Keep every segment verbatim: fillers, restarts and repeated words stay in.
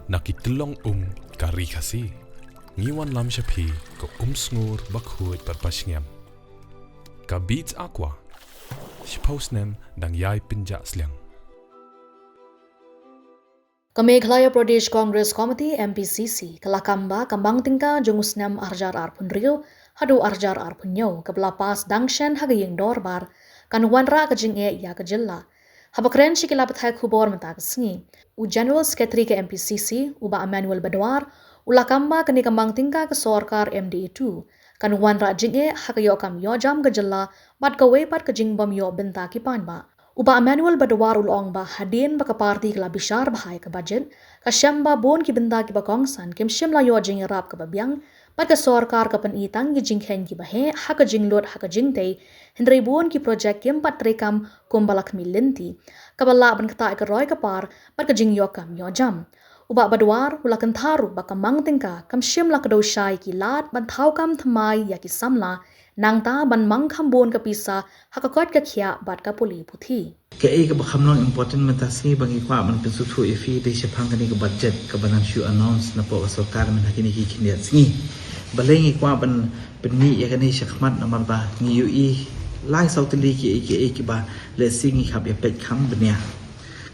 Na ki tyllong um ka ri Khasi, ngi wanlam sha phi ka um sngur ba khuid bad ba shngiam. Ka Beats Aqua, shiphew snem dang ïai pynjah sliang. Ka Meghalaya Pradesh Congress Committee, M P C C, ka la kam ba ka mang tyngka jong u snem arhajar arphew hynriew haduh arhajar arphew hynñiew, kaba la pass dang shen ha ka ïing dorbar, kan wanrah ka jingeh ïa ka jylla. Haba kren sha ki lad pathai khubor mynta ka sngi, u General Secretary ka M P C C, u Bah Emmanuel Badwar, u la kam ba kane ka mang tyngka ka sorkar M D A two kan wanrah jingeh ha ka ïoh kam ïoh jam ka jylla bad kawei pat ka jingbym ïoh bynta ki paidbah. U Bah Emmanuel Badwar u la ong ba hadien ba ka party ka la bishar bha ïa ka budget, ka shem ba bun ki bynta kiba kongsan kim shym la ïoh jingïarap kaba biang, bad ka sorkar ka pyni tang ki jingkheiñ kiba heh ha ka jinglut ha ka jingtei, hynrei bun ki projek kim pat treikam kumba la khmih lynti, kaba lah ban ktah ïa ka roi ka par bad ka jingïoh kam ïoh jam. U Bah Badwar u la kynthah ruh ba ka mang tyngka kam shym la kdew shai ïa ki lad ban thaw kam thymmai ïa ki samla, nangta ban mang kham bun ka pisa ha ka koit ka khiah bad ka pule puthi. Kaei kaba kham long important mynta sngi ba ngi kwah ban pynsngewthuh ïa phi dei shaphang kane ka budget kaba nang shu announce na pdeng ka sorkar mynta kine ki khyndiat sngi. Balei ngi kwah ban pynmih ïa kane shakhmat, namar ba ngi ïohi lai saw tylli kiei kiei kiba lehse ngi hap ïa peit kham bniah.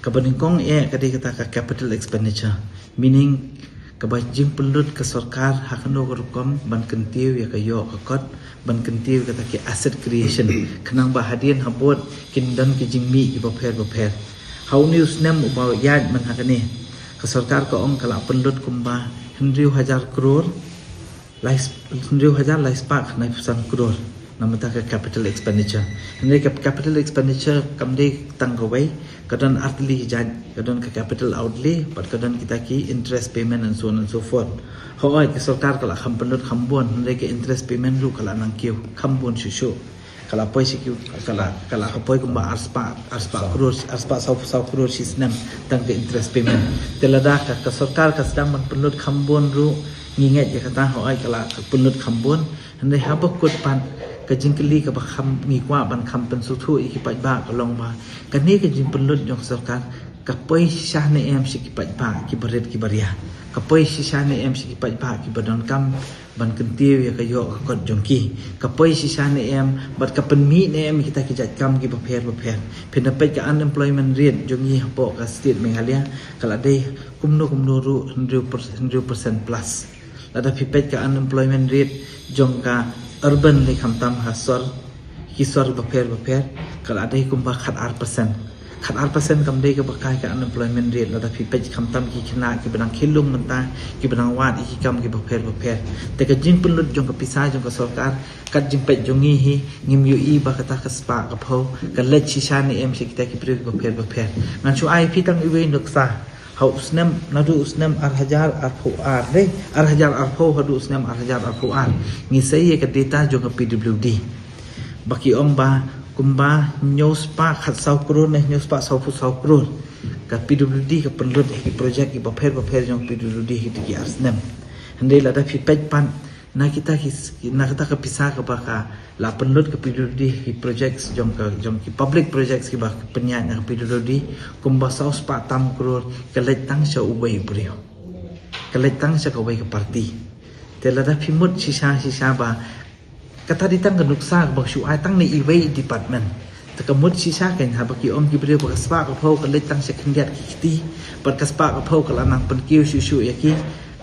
Kaba nyngkong eh ka dei kata ka capital expenditure, meaning kaba jingpynlut ka sorkar ha kano ka rukom ban kyntiew ïa ka ïoh ka kot, ban kyntiew ïa kata ki asset creation, khnang ba hadien habud kin don ki jingmih kiba pher ba pher. Ha une u snem uba ïaid mynta kane, ka sorkar ka ong ka la pynlut kumba hynriew hajar klur, lai sp-, hynriew hajar lai spah khyndai phew san klur na bynta ka capital expenditure. Hynrei ka capital expenditure kam dei tang kawei, ka don artylli ki jait, ka don ka capital outlay bad ka don kita ki interest payment and so on and so forth. Hooid, ka sorkar ka la kham pynlut kham bun, hynrei ka interest payment ruh ka la nang kiew kham bun shuh shuh. Ka la poi sha ki, ka la, ka la ka poi kumba arspah, arspah klur, arspah saw, saw klur shi snem tang ka interest payment. Te lada ka, ka sorkar ka sdang ban pynlut kham bun ruh, ngi ngeit ïa kata, hooid ka la pynlut kham bun. Hynrei haba kut pat, ka jingkylli kaba kham ngi kwah ban kham pynsngewthuh ïa ki paidbah ka long ba kane ka jingpynlut jong ka sorkar ka poi shisha ne em sha ki paidbah kiba rit kiba ria, ka poi shisha ne em sha ki paidbah kiba donkam ban kyntiew ïa ka ïoh ka kot jong ki, ka poi shisha ne em bad ka pynmih ne em ïa kita ki jait kam kiba pher ba pher. Phin da peit ka unemployment rate jong ngi hapoh ka state Meghalaya ka la dei kumno kumno ruh hynriew percent, hynriew percent plus. Lada phi peit ka unemployment rate jong ka urban lane khamtam ha sor, ki sor bapher bapher, ka la dei kumba khatar percent. Khatar percent kam dei kaba kai ka unemployment rate lada phi peit khamtam ki khynnah kiba nang kheiñ lum mynta, kiba nang wad ïa ki kam kiba pher bapher. Te ka jingpynlut jong ka pisa jong ka sorkar, kat jingpeit jong ngi hi, ngim ïohi ba kata ka spah ka phew ka leit shisha ne em sha kita ki briew kiba pher bapher. Ngan shu ai phi tang iwei i nuksa. Ha u snem, naduh u snem ar hajar arphew ar, dei, ar hajar arphew haduh u snem ar hajar arphew ar, ngi sei ïa ka data jong ka P W D. Ba ki ong ba kumba hynñiew spah khatsaw klur ne hynñiew spah sawphew saw klur ka P W D ka pynlut ha ki projek kiba pher bapher jong ka P W D ha kito ki ar snem. Hynrei lada phi peit pat na kita ki s-, na kata ka pisa kaba ka la pynlut ka P W D ha ki projects jong ka, jong ki public projects kiba pynïaid na ka P W D, kumba saw spah tam klur ka leit tang sha uwei u briew, ka leit tang sha kawei ka party. Te lada phi mut shisha shisha ba kata dei tang ka nuksa kaba shu ai tang na iwei i department. Te ka mut shisha kein haba ki ong ki briew ba ka spah ka phew ka leit tang sha khyndiat ki kti, bad ka spah ka phew ka la nang pynkiew shuh shuh ïa ki.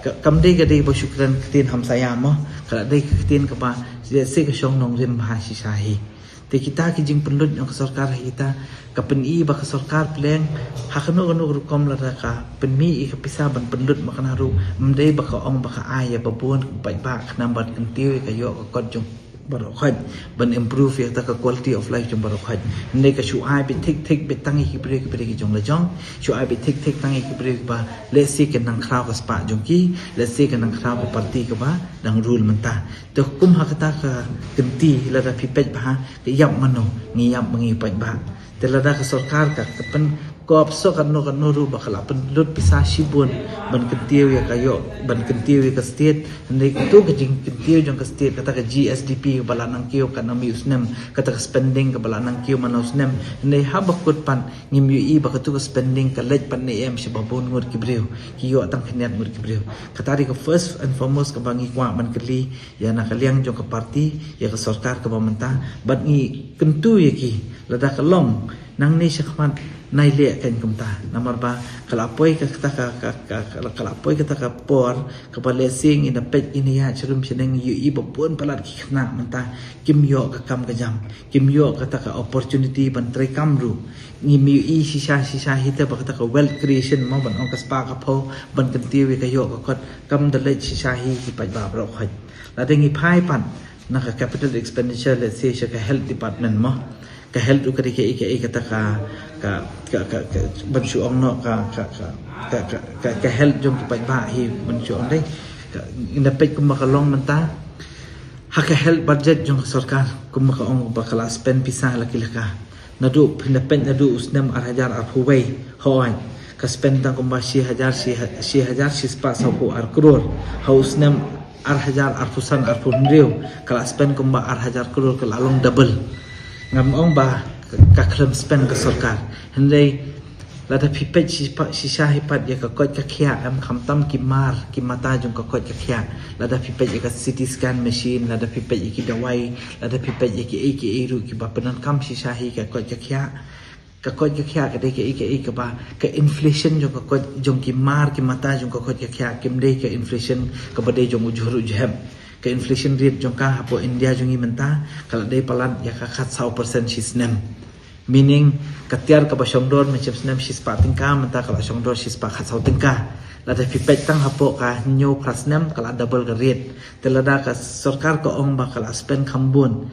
Ka, kam dei ka dei ba shu kren ktien hamsaïa mo, ka la dei ka ktien kaba lehse ka shong nongrim bha shisha hi. Te kita ki jingpynlut jong ka sorkar ha kita ka pyni ba ka sorkar pleng ha kano kano ka rukom lada ka pynmih ïa ka pisa ban pynlut ma kane ruh, ym dei ba ka ong ba ka ai ïa ba bun, ba, ba khnang ban kyntiew ïa ka ïoh ka kot jong baroh khoit, ban improve ïa kata ka quality of life jong baroh khoit. Hynrei ka shu ai beit thik thik beit tang ïa ki briew kiba dei ki jong la jong, shu ai beit thik thik tang ïa ki briew kiba lehse kin nang khraw ka spah jong ki, lehse kin nang khraw ka party kaba dang rule mynta. Te kum ha kata ka kynti lada phi peit bha, ka ïap mano, ngi ïap ma ngi paidbah. Te lada ka sorkar ka, ka pyn kop so katno katno ruh ba ka la pynlut pisa shibun ban kyntiew ïa ka ïoh, ban kyntiew ïa ka state. Hynrei katu ka jingkyntiew jong ka state, kata ka G S D P ba la nang kiew katno mi u snem, kata ka spending kaba la nang kiew man la u snem. Hynrei haba kut pat ngim ïohi ba katu ka spending ka leit pat ne em sha ba bun ngut ki briew, ki ïoh tang khyndiat ngut ki briew. Kata dei ka first and foremost kaba ngi kwah ban kylli ïa na ka liang jong ka party, ïa ka sorkar kaba mynta, bad ngi kyntu ïa ki, lada ka long nangne shakhmat nai leh kein kumta. Namar ba ka la poi kata ka, ka, ka, ka, ka la poi kata ka por kaba lehse ngin da peit, ngin ïa shrum shaneng, ïohi ba bun palat ki khynnah mynta kim ïoh ka kam ka jam, kim ïoh kata ka opportunity ban trei kam ruh. Ngim ïohi shisha shisha hi te ba kata ka wealth creation mo, ban ong ka spah ka phew, ban kyntiew ïa ka ïoh ka kot, kam da leit shisha hi ki paidbah baroh khoit. Lada ngi phai pat na ka capital expenditure, let's say sha ka health department mo, ka health ruh ka dei kaei kaei kata ka, ka, ka, ka, ka, ban shu ong noh ka, ka, ka, ka, ka, ka, ka health jong ki paidbah hi ban shu ong dei. Ka, ngin da peit kumba ka long mynta ha ka health budget jong ka sorkar, kumba ka ong ba ka la spend pisa la ki la ka. Naduh, phin da peit naduh u snem ar hajar arphew wei hooid, ka spend tang kumba shi hajar, shi ha-, shi hajar shispah sawphew ar klur. Ha u snem ar hajar arphew san arphew hynriew ka la spend kumba ar hajar klur, ka la long double. Ngam ong ba ka, ka khlem spend ka sorkar. Hynrei lada phi peit shi pa-, shisha hi pat ïa ka koit ka khiah, em, khamtam ki mar ki mata jong ka koit ka khiah. Lada phi peit ïa ka C T scan machine, lada phi peit ïa ki dawai, lada phi peit ïa kiei kiei ruh kiba pyndonkam shisha hi ka koit ka khiah. Ka koit ka khiah ka dei kaei kaei kaba, ka inflation jong ka koit, jong ki mar ki mata jong ka koit ka khiah, kim dei ka inflation kaba dei jong u jhur u jhep. Ka inflation rate jong ka hapoh India jong ngi mynta ka la dei palat ïa ka khatsaw percent shi snem. Meaning, ka tiar kaba shongdor mynshem snem shispah tyngka, mynta ka la shongdor shispah khatsaw tyngka. Lada phi peit tang hapoh ka hynñiew phra snem ka la double ka rate. Te lada ka sorkar ka ong ba ka la spend kham bun,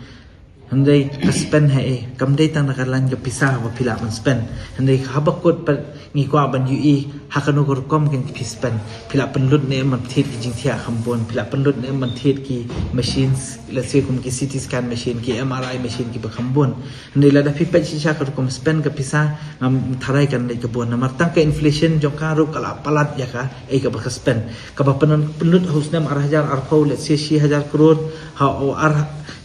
hynrei ka spend haei? Kam dei tang na ka lain ka pisa ba phi lah ban spend. Hynrei haba kut pat ngi kwah ban ïohi ha kano ka rukom kein phi spend. Phi lah pynlut ne em ban thied ki jingthiah kham bun? Phi lah pynlut ne em ban thied ki machines, let's say kum ki C T scan machine, ki M R I machine kiba kham bun? Hynrei lada phi peit shisha ka rukom spend ka pisa, ngam tharai kan leit ka bun. Namar tang ka inflation jong ka ruh ka la palat ïa kaei kaba ka spend. Kaba pynlut ha u snem ar hajar arphew, let's say shi hajar klur, ha u ar,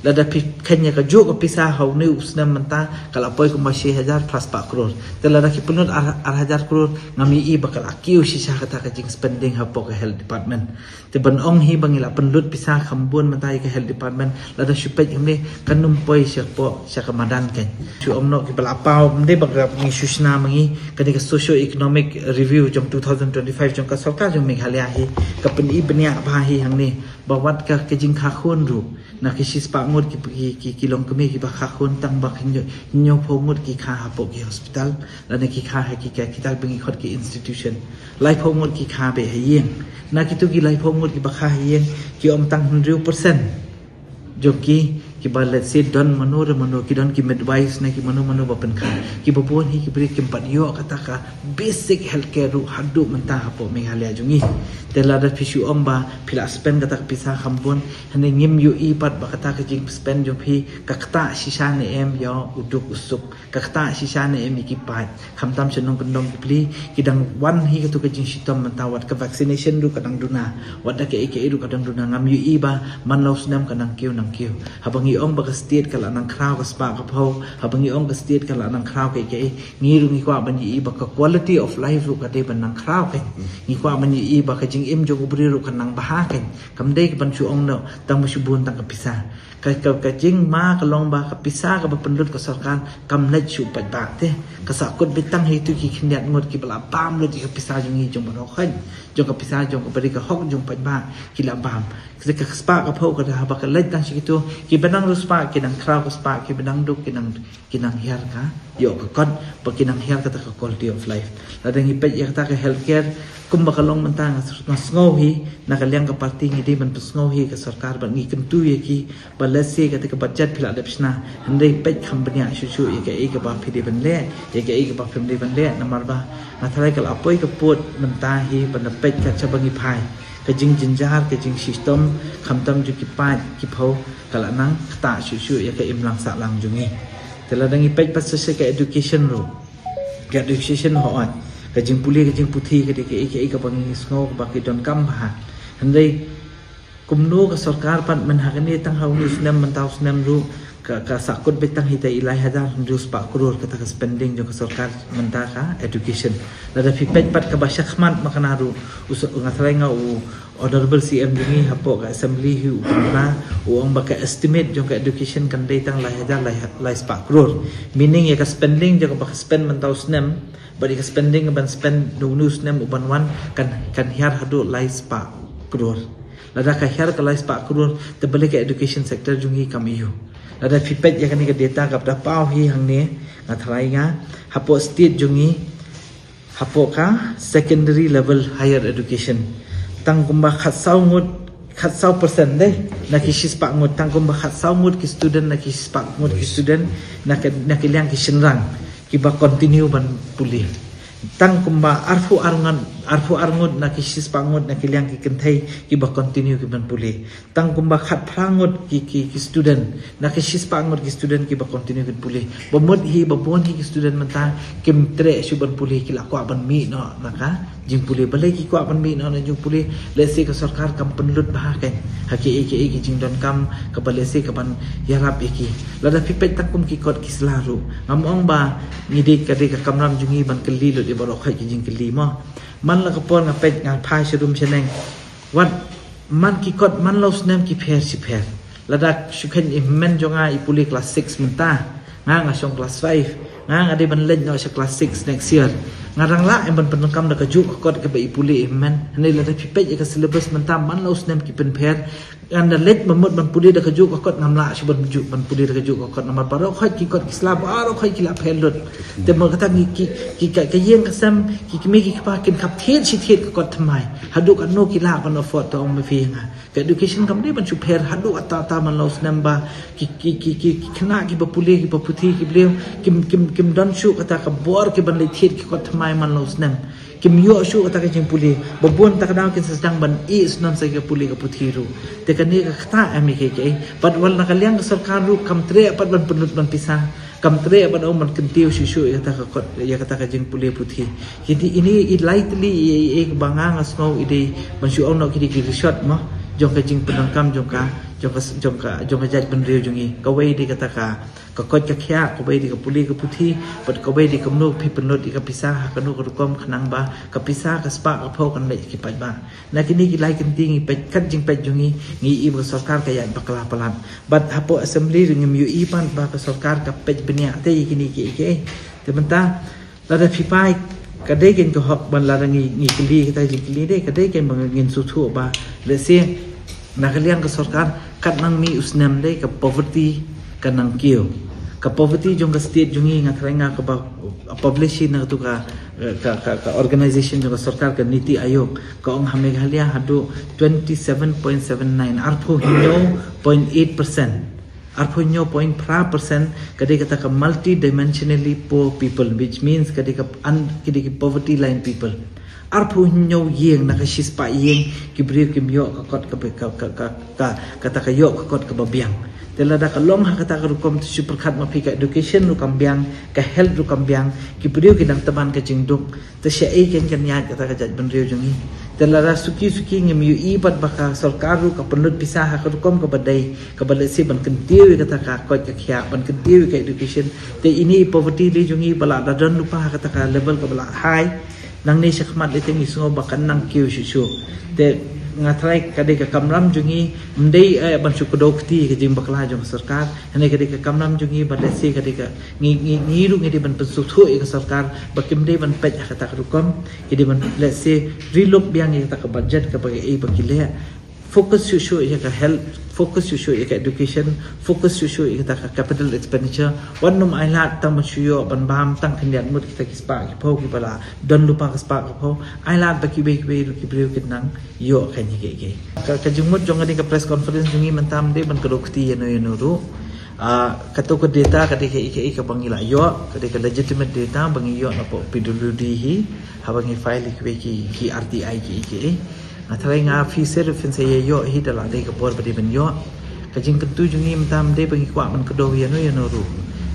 lada phi kheiñ ïa kajuh ka pisa ha une u snem mynta ka la poi kumba shi hajar phra spah klur. Te lada ki pynlut ar, ar hajar klur, ngam ïohi ba ka la kiew shisha kata ka jingspending hapoh ka health department. Te ban ong hi ba ngi la pynlut pisa kham bun mynta ïa ka health department, lada shu peit kumne kan ym poi shapoh sha ka madan kein. Shu ong noh kiba la paw, ym dei ba ka ngi shu shna ma ngi, kane ka socio economic review jong two thousand twenty-five jong ka sorkar jong Meghalaya hi ka pyni bniah bha hi hangne ba wat ka, ka jingkha khun ruh na ki shispah ngut ki, ki, ki, ki longkmie kiba kha khun, tang ba ki hynñiew, hynñiewphew ngut ki kha hapoh ki hospital, lane ki kha ha ki, ki, kita ba ngi khot ki institution. Laiphew ngut ki kha beit ha ïing. Na kitu ki laiphew ngut kiba kha ha ïing, ki ym tang hynriew percent jong ki, kiba let's say don mano re mano, ki don ki midwives ne ki mano mano ba pynkha. Kiba bun hi ki briew kim pat ïoh kata ka basic healthcare ruh haduh mynta hapoh Meghalaya jong ngi. Te lada phi shu ong ba phi la spend kata ka pisa kham bun, hynrei ngim ïohi pat ba kata ka jingspend jong phi ka ktah shisha ne em ïa u duk u suk, ka ktah shisha ne em ïa ki paid. Khamtam sha nongkyndong ki pli, ki dang wan hi katu ka jingshitom mynta, wat ka vaccination ruh ka dang duna, wat da kaei kaei ruh ka dang duna. Ngam ïohi ba man la u snem ka nang kiew nang kiew. Haba ngi ong ba ka state ka la nang khraw ka spah ka phew, haba ngi ong ka state ka la nang khraw kaei kaei, ngi ruh ngi kwah ban ïohi ba ka quality of life ruh ka dei ban nang khraw kein. Ngi kwah ban ïohi ba ka jingim jong u briew ruh ka nang bha kein. Kam dei ban shu ong noh tang ba shu bun tang ka pisa. Ka, ka, ka jingma ka long ba ka pisa kaba pynlut ka sorkar kam leit sha u paidbah te. Ka sahkut beit tang ha itu ki khyndiat ngut kiba la bam lut ïa ka pisa jong ngi, jong baroh khoit, jong ka pisa jong ka bri, ka hok jong paidbah ki la bam. Ka, ka spah ka phew ka da, haba ka leit tang sha kitu, kiba nang riewspah ki nang khraw ka spah, kiba nang duk ki nang, ki nang hiar ka ïoh ka kot, ba ki nang hiar kata ka quality of life. Lada ngi peit ïa kata ka healthcare kumba ka long mynta, nga s-, nga sngew hi na ka liang ka party ngi dei ban pynsngew hi ka sorkar, bad ngi kyntu ïa ki ba let's say kata ka budget phi la dep shna, hynrei peit kham bniah shuh shuh ïa kaei kaba phi dei ban leh, ïa kaei kaba phim dei ban leh. Namar ba nga tharai ka la poi ka pud mynta hi ban da peit kat shaba ngi phai, ka jingjynjar, ka jingshitom, khamtam jong ki paid ki phew, ka la nang ktah shuh shuh ïa ka imlang sahlang jong ngi. Te lada ngi peit pat shisha ka education ruh, Ka education hooid, ka jingpule ka jingputhi ka dei kaei kaei kaba ngi sngew ba ki donkam bha. Hynrei kumno ka sorkar pat mynta ha kane tang ha une u snem mynta u snem ruh ka, ka sahkut beit tang hi te i lai hajar hynriew spah klur kata ka spending jong ka sorkar mynta ka education. Lada phi peit pat kaba shakhmat ma kane ruh u sa-, nga tharai nga u Honorable C M jong ngi hapoh ka assembly hi u pynbna, u ong ba ka estimate jong ka education kan dei tang lai hajar lai, lai spah klur. Meaning ïa ka spending jong kaba ka spend mynta u snem bad ïa ka spending ban spend une u snem u ban wan kan, kan hiar haduh lai spah klur. Lada ka hiar ka lai spah klur te balei ka education sector jong ngi kam ïoh. Lada phi peit ïa kane ka data kaba da paw hi hangne nga tharai nga hapoh state jong ngi hapoh ka secondary level higher education tang kumba khatsaw ngut, khatsaw percent dei na ki shispah ngut, tang kumba khatsaw ngut ki student na ki shispah ngut ki student na ki, na ki liang ki shynrang kiba continue ban pule. Tang kumba arphew ar ngut, arphew ar ngut na ki shispah ngut na ki liang ki kynthei kiba continue kiban pule. Tang kumba khatphra ngut ki, ki, ki student na ki shispah ngut ki student kiba continue kin pule. Ba mut hi ba bun hi ki student mynta kim treh shuh ban pule, ki la kwah ban mih noh na ka jingpule. Balei ki kwah ban mih noh na jingpule? Lehse ka sorkar kam pynlut bha kein ha kiei kiei ki jingdonkam kaba lehse kaban ïarap ïa ki. Lada phi peit tang kum ki kot ki sla ruh, ngam ong ba ngi dei, ka dei ka kamram jong ngi ban kylli lut ïa baroh khoit ki jingkylli mo. Man la ka por nga peit nga phai sha rum sha neng, wat man ki kot man la u snem ki pher shi pher. Lada shu kheiñ i hynmen jong nga i pule class six mynta, nga nga shong class five, nga nga dei ban leit noh sha class six next year. Nga dang lah em ban pyndonkam da kajuh ka kot kaba i pule i hynmen? Hynrei lada phi peit ïa ka syllabus mynta man la u snem ki pynpher. Ngan da leit ban mut ban pule da kajuh ka kot, ngam lah shuh ban ju-, ban pule da kajuh ka kot namar baroh khoit ki kot ki sla baroh khoit ki la pher lut. Te mo kata ngi ki, ki ka, ka ïing ka sem, ki kmie ki kpa kin khap thied shi thied ka kot thymmai. Haduh katno ki lah ban afford, to ong ma phi nga. Ka education kam dei ban shu pher haduh katta katta man la u snem ba ki, ki, ki, ki, ki khynnah kiba pule kiba puthi ki briew kim, kim, kim don shuh kata ka bor kiban leit thied ki kot thymmai man la u snem. Kim ïoh shuh kata ka jingpule. Ba bun ta ka daw kin sa sdang ban ïeh snon sa ka pule ka puthi ruh. Te kane ka ktah em ïa kiei kiei. Bad wat na ka liang ka sorkar ruh kam treh pat ban pynlut ban pisa. Kam treh ban ong ban kyntiew shuh shuh ïa kata ka kot, ïa kata ka jingpule puthi. Kine i lai tylli i, i, i ba nga nga sngew i dei ban shu ong noh ki dei ki rishot mo jong ka jingpyndonkam jong ka, jong ka, jong ka, jong ka jaitbynriew jong ngi. Kawei dei kata ka, ka koit ka khiah, kawei dei ka pule ka puthi, bad kawei dei kumno phi pynlut ïa ka pisa ha kano ka rukom khnang ba ka pisa ka spah ka phew kan leit ki paidbah. Na kine ki lai kynti ngi peit kat jingpeit jong ngi, ngi i ba ka sorkar ka ïaid bakla palat. Bad hapoh assembly ruh ngim ïohi pat ba ka sorkar ka peit bniah te ïa kine kiei kiei. Te mynta lada phi phai ka dei kein ka hok ban lada ngi, ngi kylli kata jingkylli dei ka dei kein ba ngin sngewthuh ba lehse na ka liang ka sorkar kat nang mih u snem dei ka poverty ka nang kiew. Ka poverty jong ka state jong ngi nga tharai nga kaba publish hi na katu ka, ka, ka, ka organization jong ka sorkar ka Niti Aayog ka ong ha Meghalaya haduh twenty seven point seven nine, arphew hynñiew point eight percent. Arphew hynñiew point phra percent ka dei kata ka multidimensionally poor people, which means ka dei ka un-, ka dei ki poverty line people. Arphew hynñiew ïing na ka shispah ïing ki briew kim ïoh ka kot ka, ka, ka, ka, ka, kata ka ïoh ka kot kaba biang. Te lada ka long ha kata ka rukom te shu pyrkhat ma phi ka education ruh kam biang, ka health ruh kam biang, ki briew ki dang tymmen ka jingduk. Te shaei kein kan ïaid kata ka jaitbynriew jong ngi? Te lada suki suki ngim ïohi pat ba ka sorkar ruh ka pynlut pisa ha ka rukom kaba dei, kaba lehse ban kyntiew ïa kata ka koit ka khiah, ban kyntiew ïa ka education. Te ine i poverty lane jong ngi ba la da don lypa ha kata ka level kaba la high. Nangne shakhmat lei te ngi sngew ba kan nang kiew shuh shuh. Te nga tharai ka dei ka kamram jong ngi, ym dei, eh, ban shu kdew kti ka jingbakla jong ka sorkar. Hynrei ka dei ka kamram jong ngi ba lehse ka dei ka ngi, ngi, ngi ruh ngi dei ban pynsngewthuh ïa ka sorkar ba kim dei ban peit ha kata ka rukom, ki dei ban lehse relook biang ïa kata ka budget kaba ïa, eh, ba ki leh. Focus shuh shuh ïa ka health, focus shuh shuh ïa ka education, focus shuh shuh ïa kata ka capital expenditure. Wat nym ailad tang ban shu ïoh ban bam tang khyndiat ngut kita ki spah ki phew kiba la don lypa ka spah ka phew. Ailad ba kiwei kiwei ruh ki briew kin nang ïoh kane kiei kiei. Ka, ka jingmut jong kane ka press conference jong ngi mynta ym dei ban kdew kti ïano ïano ruh. Ah, kato ka data ka dei kaei kaei kaba ngi la ïoh, ka dei ka legitimate data ba ngi ïoh napoh P W D hi, haba ngi file ïa kiwei ki, ki R T I kiei kiei. Nga tharai nga phi shisha phin sa ïa ïoh hi da la dei ka bor ba dei ban ïoh. Ka jingkyntu jong ngi mynta ym dei ba ngi kwah ban kdew ïano ïano ruh.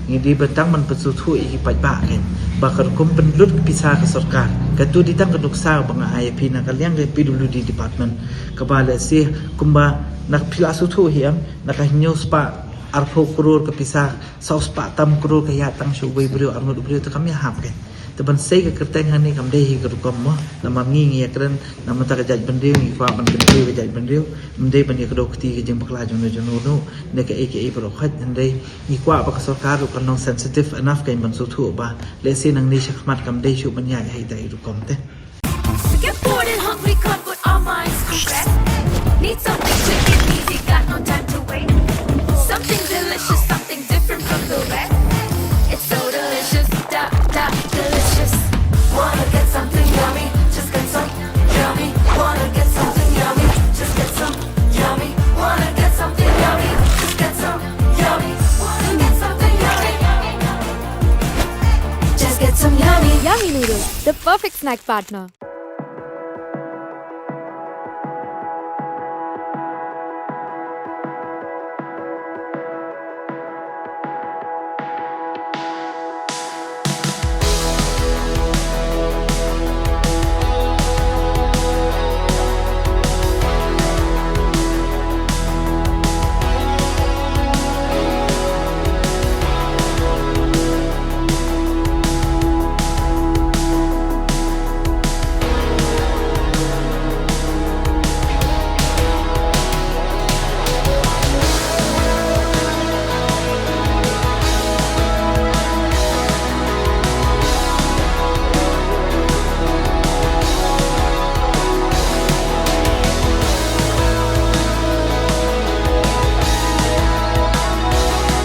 Ngi dei ban tang ban pynsngewthuh ïa ki paidbah kein ba ka rukom pynlut ka pisa ka sorkar, kato dei tang ka nuksa ba nga ai ïa phi na ka liang ka P W D department, kaba lehse kumba na phi la sngewthuh hi em, na ka hynñiew spah arphew klur ka pisa, saw spah tam klur ka ïaid tang sha uwei u briew, arngut u briew, te kam ïahap kein. Te ban sei ka kyrteng hangne kam dei hi ka rukom mo. Namar ngi ngi ïakren na bynta ka jaitbynriew, ngi kwah ban kyntiew ka jaitbynriew, ym dei ban ïakdew kti ka jingbakla jong no jong no ruh ne kaei kaei baroh khoit, hynrei ngi kwah ba ka sorkar ruh kan long sensitive enough kein ban sngewthuh ba lehse nangne shakhmat kam dei shuh ban ïaid ha ita i rukom te. Get bored and hungry, can't put our minds to rest. Need something quick and easy, got no time to wait. Something delicious, something different from the rest. It's so delicious, da da delicious. Wanna get something yummy? Just get some yummy. Wanna get something yummy? Just get some yummy. Wanna get something yummy? Just get some yummy. Wanna get something yummy? Just get some yummy. Yummy noodles, the perfect snack partner.